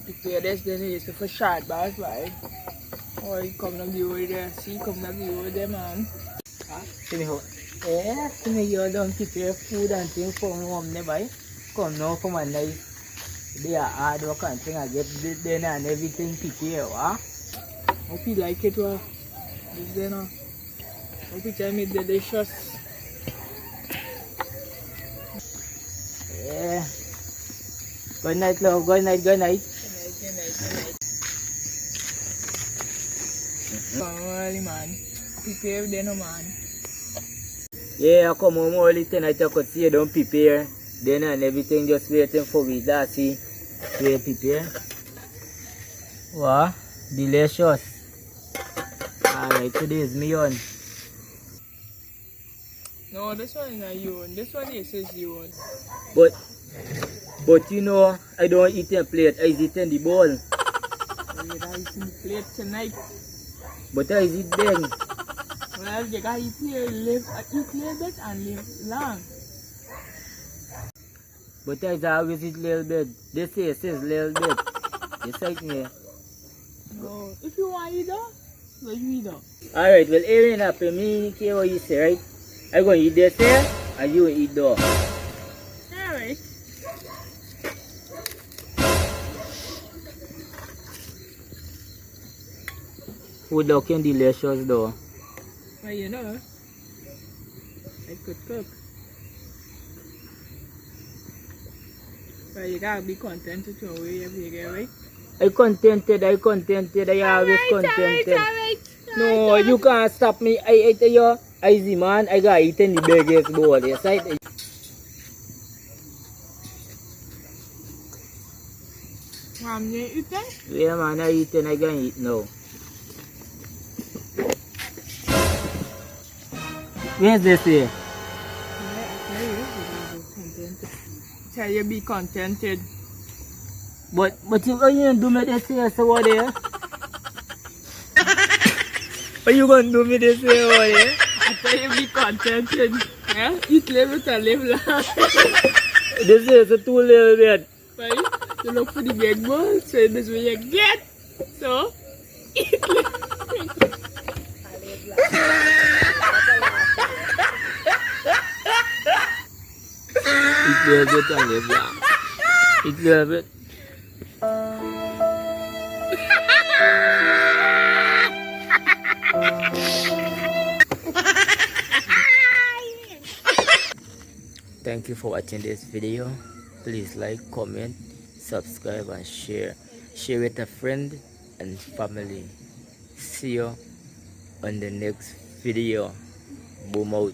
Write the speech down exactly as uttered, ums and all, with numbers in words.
Prepare this, then it's for short, boss, right? Oh, you come and give away there. See, come and give away there, man. Come here. Eh, come here, you don't prepare food and things for me, home, never. Come now, come and nice. They are hard work and thing. I get the dinner and everything prepare, wa? Hope you like it, wa? This dinner. Hope you tell me delicious. Yeah. Good night, love. Good night, good night. Good night, good night, good night. Come on, early, man. Prepare the dinner, man. Yeah, I come home early tonight. I could see you don't prepare. Dinner and everything just waiting for we. That's it. We prepare. Wow, delicious. Alright, today is me own. No, this one is not your own. This one is his your own. But, but you know, I don't eat in plate. I eat in the bowl. Oh, you don't eat in the plate tonight. But I eat then. Well, you gotta eat here, live, uh, eat little bit and live long. But I always eat little bit. This is, is little bit. You sight me. No, if you want eat though, so you eat though. Alright, well, Erin, after me, care what you say, right? I gonna eat this here, and you eat though. Alright. Food looking delicious though. Well, you know. I could cook. But you gotta be contented to wherever you get, right? I contented, I contented, I always contented. Alright, alright, alright. No, you can't stop me. I, I tell you, I the man, I gotta eat in the biggest bowl, yes, I. Mom, you eating? Yeah, man, I eating, I can eat now. Where's this here? Tell you be contented. But, but you, you do me this here, so what there? What you gonna do me this here, what there? I tell you be contented. Yeah? Eat little and live long. This is a too little bit. Right? You look for the big bowl, so this way you get. So, eat little. Eat little bit and live long. Eat little bit. Thank you for watching this video. Please like, comment, subscribe and share. Share with a friend and family. See you on the next video. Boom out.